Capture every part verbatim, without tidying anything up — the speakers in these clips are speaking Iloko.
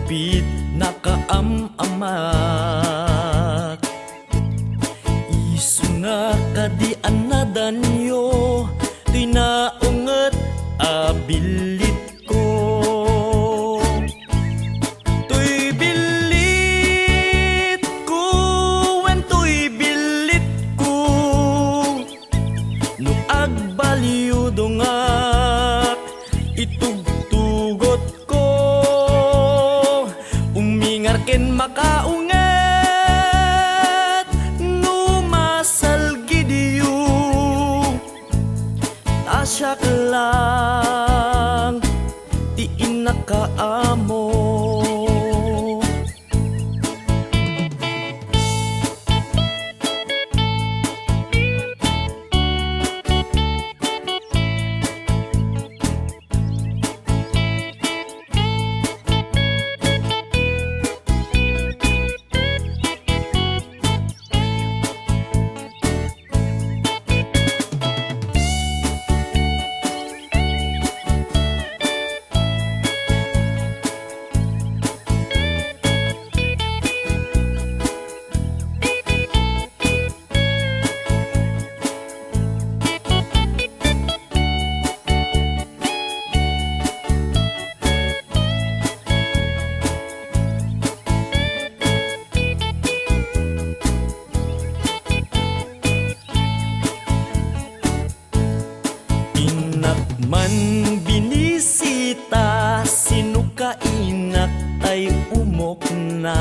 Pit nakaam-amak. Isuna kadi a nadanyo, toy naunget a billit ko. Toy billit ko, wen toy billit ko. No agbaliwdongak, itugtugot ko. Umingar ken makaunget no masalgidyo. Ta siak lang ti innakaammo. Innak man binisita, sino ka innak tay umokna?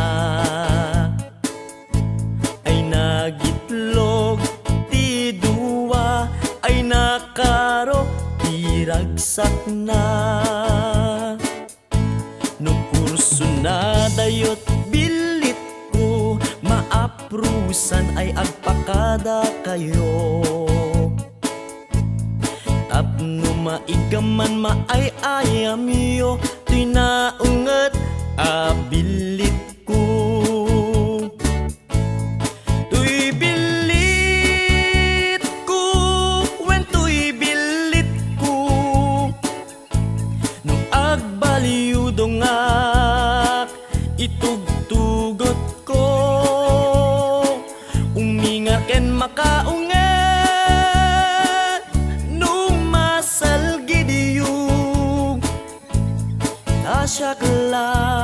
Ay nagitlog ti dua, ay nakaro ti ragsakna. No kurso na dayot billit ko, maaprusan ay agpakada kayo. Tapno maigaman maay-ayamyo, toy naunget a billit ko. Toy billit ko, wen toy billit ko. No agbaliwdongak, itugtugot ko. Umingar ken makaunget no masalgidyo. Ta siak la